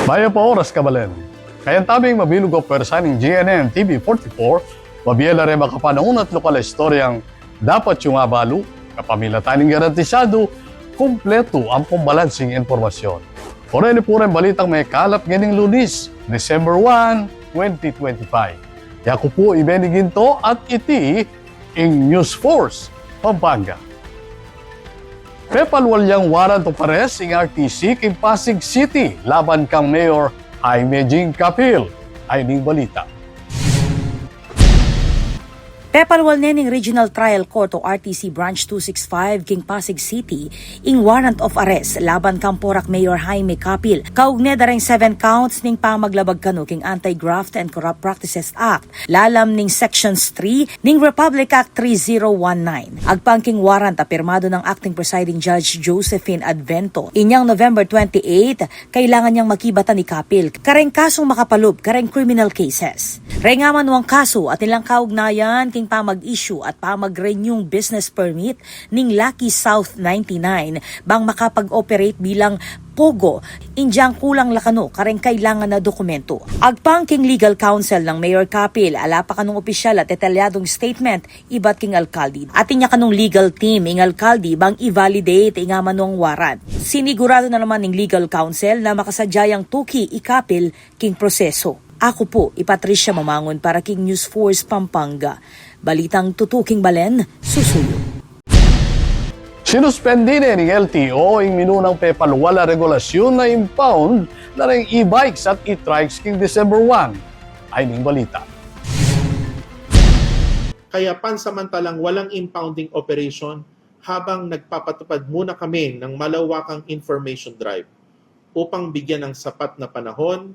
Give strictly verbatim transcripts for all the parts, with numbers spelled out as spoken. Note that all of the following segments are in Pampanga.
Mayap a oras, kabalen. Kayabe tamu ing mabilug a pwersa ning G N N T V forty-four, mabie la reng makapanaun at lokal a istoryang dapat yung abalu, kapamilatan ning garantisadu, kumpletu ampong balansing impormasyon. Oreni pu reng balitang mekalap ngening Lunis, December one, twenty twenty-five. Yaku pu i Benny Ginto at iti ing News Force Pampanga. Pepalwal yang warrant of arrest ing R T C king Pasig City laban kang Mayor Jaime Jing Capil. Ayni ing balita. Pepalwal ne ning Regional Trial Court o R T C Branch two six five king Pasig City ing warrant of arrest laban kang Porac Mayor Jaime Capil kaugne da reng seven counts ning pamaglabag kanu king Anti-Graft and Corrupt Practices Act, lalam ning Sections three ning Republic Act three zero one nine. Agpang king warrant a pirmadu nang Acting Presiding Judge Josephine Advento inyang November twenty-eight, kailangan yang makibatan i Capil kareng kasung makapalub kareng criminal cases. Reng amanuang kasu atin lang kaugnayan king pamag-issue at pamag-renew business permit ning Lucky South ninety-nine bang makapag-operate bilang POGO, inyang kulang la kanu kareng kailangan a dokumentu. Agpang king legal counsel nang Mayor Capil, ala pa kanung opisyal a detalyadung statement ibat king alkalde. Atin ya kanung legal team ing alkalde bang i-validate ing amanuang warrant. Siniguradu na naman ning legal counsel na makasadya yang tuki i Capil king proseso. Aku pu i Patricia Mamangun para king News Force Pampanga. Balitang tutuking balen, susuyu. Sinuspendi ne ning L T O ing minunang pepalwal a regulasyun na impound na reng e-bikes at e-trikes king December one. Ayni ing balita. Kaya pansamantalang walang impounding operation habang nagpapatupad muna kami ng malawakang information drive upang bigyan ng sapat na panahon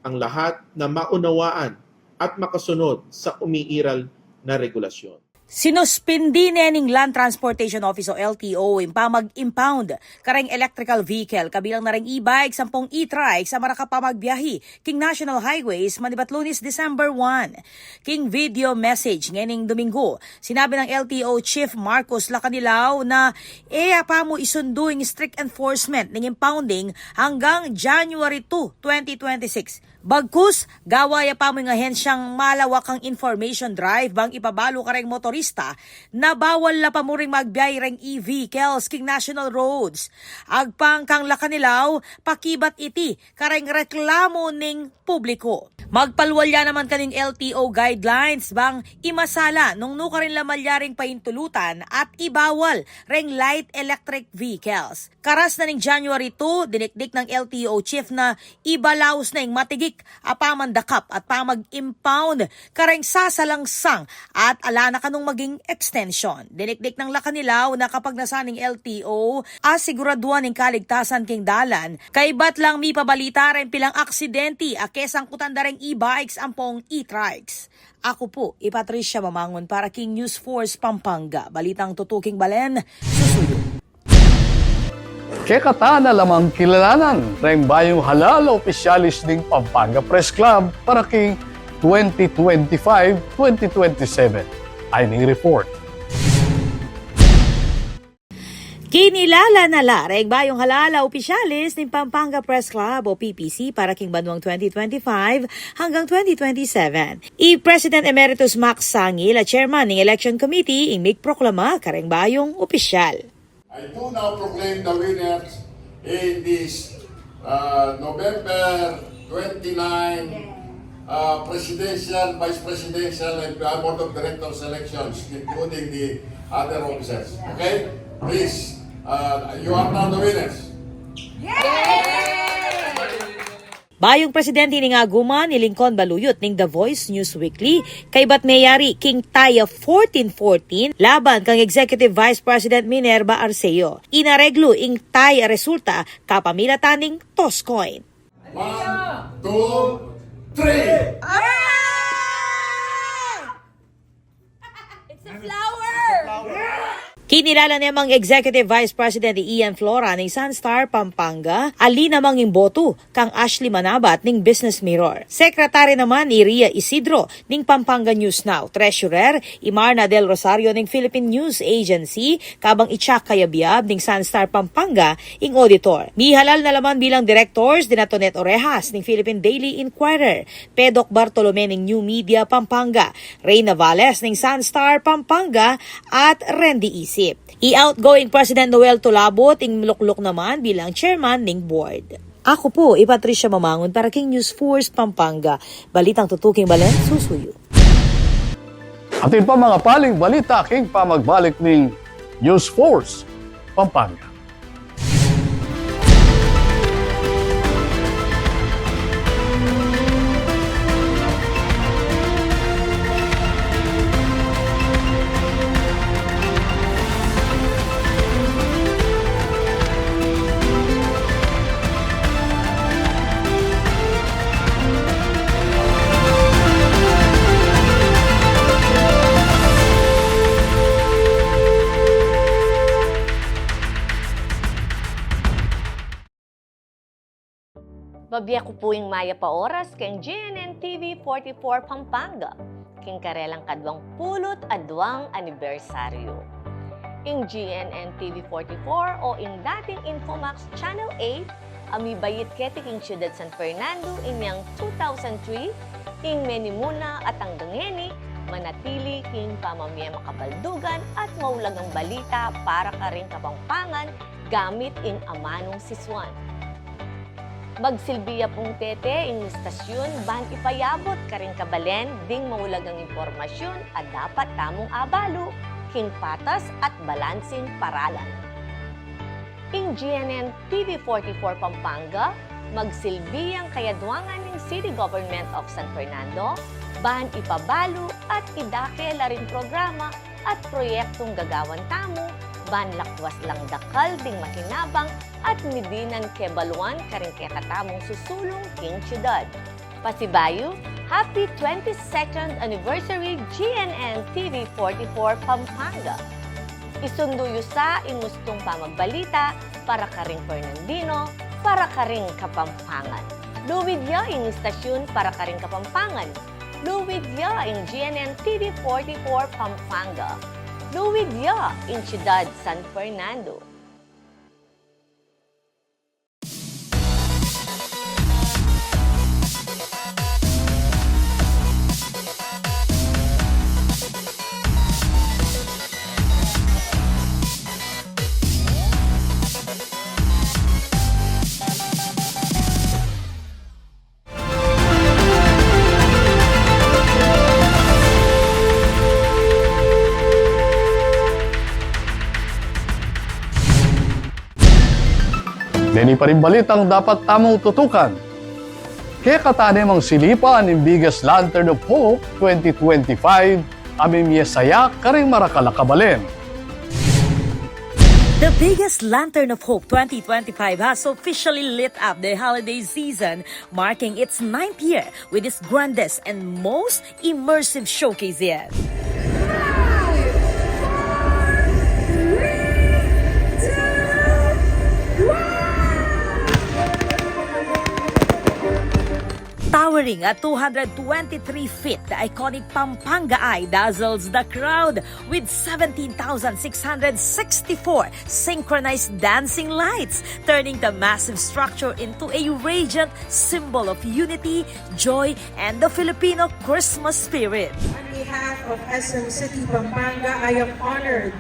ang lahat na maunawaan at makasunod sa umiiral na regulasyon. Sinuspindi ne ning Land Transportation Office o L T O ing pamag-impound kareng electrical vehicle kabilang na reng e-bikes ampong e-trikes a maraka pamagbiyahe king national highways manibat Lunes, December one. King video message ngening Domingo, sinabi nang L T O Chief Marcos Lacanilao na e ya pa mu isundu ing strict enforcement ning impounding hanggang January two, twenty twenty-six. Bagkus, gawa ya pa mu ing ahensyang malawakang information drive bang ipabalu kareng motorista na bawal la pa mu ring magbiyahe reng e-vehicles king national roads. Agpang kang Lacanilao, pakibat iti kareng reklamu ning publiko. Magpalwal ya naman kaning L T O guidelines bang imasala nung nu karin la malyaring paintulutan at ibawal reng light electric vehicles. Karas na ning January two, dinikdik nang L T O chief na ibalaus na ing matigik a pamandakap at pamag-impound kareng sasalangsang at ala na kanung maging extension. Dinikdik nang Lacanilao na kapag nasa ning L T O, asiguraduan ing kaligtasan king dalan, kaybat lang mipabalita reng pilang aksidenti a kesangkutan da reng e-bikes ampong e-trikes. Aku pu i Patricia Mamangun para king News Force Pampanga. Balitang tutuking balen, susuyu. Kekatamu na lamang kilalanan reng bayung halal a opisyalis ning Pampanga Press Club para king twenty twenty-five, twenty twenty-seven. Ayni ing report. Kinilala na la reng bayung halal a opisyalis ning Pampanga Press Club o P P C para king banuang twenty twenty-five hanggang twenty twenty-seven. I President Emeritus Max Sangil a chairman ning Election Committee ing migproklama kareng bayung opisyal. I do now proclaim the winners in this, uh, November twenty-nine, uh, presidential, vice presidential, and, uh, board of directors elections, including the other officers. Okay? Please, uh, you are now the winners. Bayung presidente ning Aguman, i Lincoln Baluyot ning The Voice News Weekly, kaybat meyari king tie a fourteen fourteen laban kang Executive Vice President Minerva Arceo. Inareglu ing tie a resulta kapamilatan ning toss coin. One, two, three. It's a flower! Kinilala ne mang Executive Vice President i Ian Flora ning Sunstar Pampanga, ali namang imbotu kang Ashley Manabat ning Business Mirror. Secretary naman i Ria Isidro ning Pampanga News Now, Treasurer i Marna Del Rosario ning Philippine News Agency, kabang i Chuck Cayabyab ning Sunstar Pampanga ing auditor. Mihalal na la man bilang directors dina Tonet Orejas ning Philippine Daily Inquirer, Pedoc Bartolome ning New Media Pampanga, Reyna Valles ning Sunstar Pampanga, at Randy Isip. I outgoing President Noel Tulabut ing lukluk naman bilang chairman ning board. Aku pu i Patricia Mamangun para king News Force Pampanga. Balitang tutuking balen, susuyu. Atin pa mga paling balita king pamagbalik ning News Force Pampanga. Mabie ku pu ing mayap a oras keng G N N T V forty-four Pampanga, keng karelang kaduang pulu't aduang anibersaryu. Ing G N N T V forty-four o ing dating Infomax Channel eight a mibait keti king Ciudad San Fernando inyang two thousand three, ing menimuna at anggang ngeni, manatili king pamamie makabaldugan at maulagang balita para karing Kapampangan gamit ing amanung sisuan. Magsilbi ya pung tete ing istasyun ban ipayabut karing kabalen ding maulagang impormasyun a dapat tamung abalu king patas at balansing paralan. Ing G N N T V forty-four Pampanga, magsilbi yang kayadwangan ning City Government of San Fernando, ban ipabalu at idake la ring programa at proyektung gagawan tamu, ban lakwas lang dakal ding makinabang at midinan kebaluan karing kekatamung susulung king siyudad. Pasibayu, happy twenty-second anniversary G N N T V forty-four Pampanga. Isundu yu sa ing ustung pamagbalita para karing Fernandino, para karing Kapampangan. Luid ya ing istasyun para karing Kapampangan. Luid ya ing G N N T V forty-four Pampanga. Luid ya ing Siyudad San Fernando. Deni pa ring balitang dapat tamung tutukan. Kekatamu neng silipan ing Biggest Lantern of Hope twenty twenty-five a mimie saya karing marakal a kabalen. The Biggest Lantern of Hope twenty twenty-five has officially lit up the holiday season, marking its ninth year with its grandest and most immersive showcase yet. Towering at two hundred twenty-three feet, the iconic Pampanga Eye dazzles the crowd with seventeen thousand six hundred sixty-four synchronized dancing lights, turning the massive structure into a radiant symbol of unity, joy, and the Filipino Christmas spirit. On behalf of S M City Pampanga, I am honored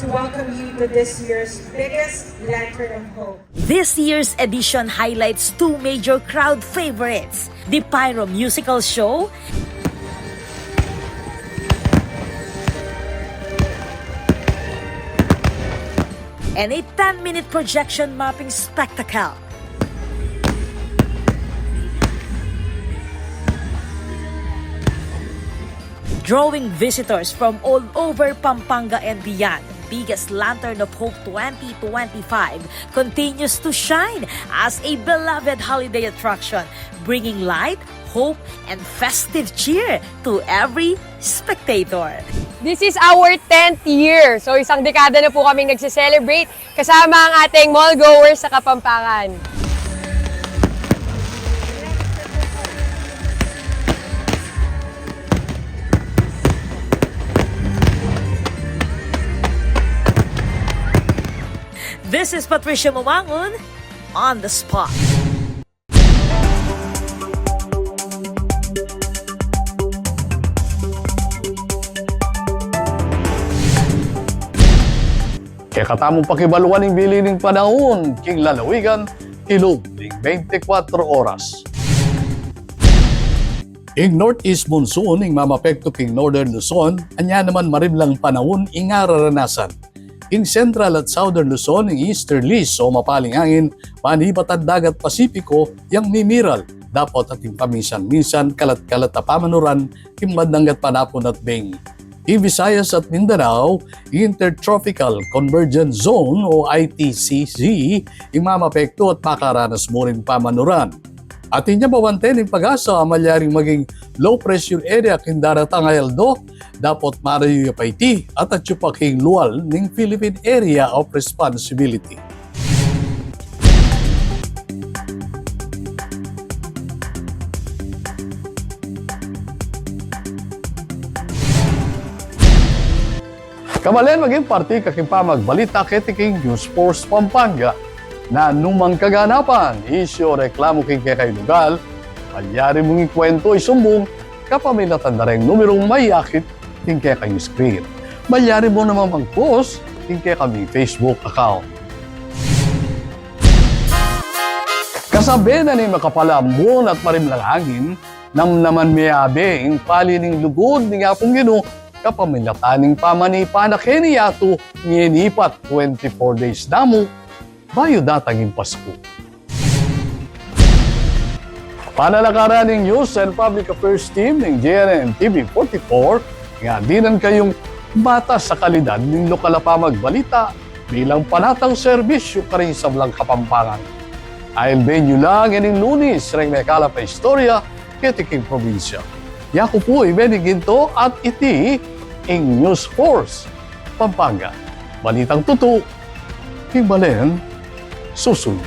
to welcome you to this year's Biggest Lantern of Hope. This year's edition highlights two major crowd favorites, the Pyro Musical Show and a ten-minute projection mapping spectacle, drawing visitors from all over Pampanga and beyond. Biggest Lantern of Hope twenty twenty-five continues to shine as a beloved holiday attraction, bringing light, hope, and festive cheer to every spectator. This is our tenth year. So, isang dekada na po kaming nagse-celebrate kasama ang ating mall goers sa Kapampangan. This is Patricia Mamangon on the spot. Kekatamung pakibaluan ing bili ning panaun king lalawigan, kilub ning bente kwatro oras. Ing northeast monsoon ing mamapektu king Northern Luzon, anya naman marimlang panaun ing araranasan. King Central at Southern Luzon, ing easterlies o mapaling angin, manibat at dagat Pasipiko yang mimiral, dapot atin paminsan-minsan kalat-kalat a pamanuran king bandang gatpanapun at bengi. King Visayas at Mindanao, ing Intertropical Convergence Zone o I T C Z ing mamapektu at makaranas mu ring pamanuran. Atin ya babanten ing pag-asa a malyaring maging low pressure area king daratang a aldo, dapot marayu ya pa iti at atyu pa king lual ning Philippine Area of Responsibility. Kabalen, maging parti ka king pamagbalita keti king News Force Pampanga. Nanu mang kaganapan, isyu o reklamu king kekayung lugal, malyari mung ikuwentu o isumbung kapamilatan da reng numerung mayakit king kekayung screen. Malyari mu naman mag-post king kekaming Facebook account. Kasabe na ning makapal a ambun at marimlang angin, namnaman me abe ing pali ning lugud ning Apung Ginu kapamilatan ning pamanipa na keni yatu ngeni pa twenty-four days na mu bayu datang ing Pasku. Panalakaran ning News and Public Affairs Team ning G N N T V forty-four, nga dinan kayung matas a kalidad ning lokal a pamagbalita bilang panatang serbisyu karing sablang Kapampangan. Ailben yu la ngening Lunes reng mekalap a istorya keti king probinsya. Yaku pu i Benny Ginto at iti ing News Force Pampanga. Balitang tutu, king balen susuyu.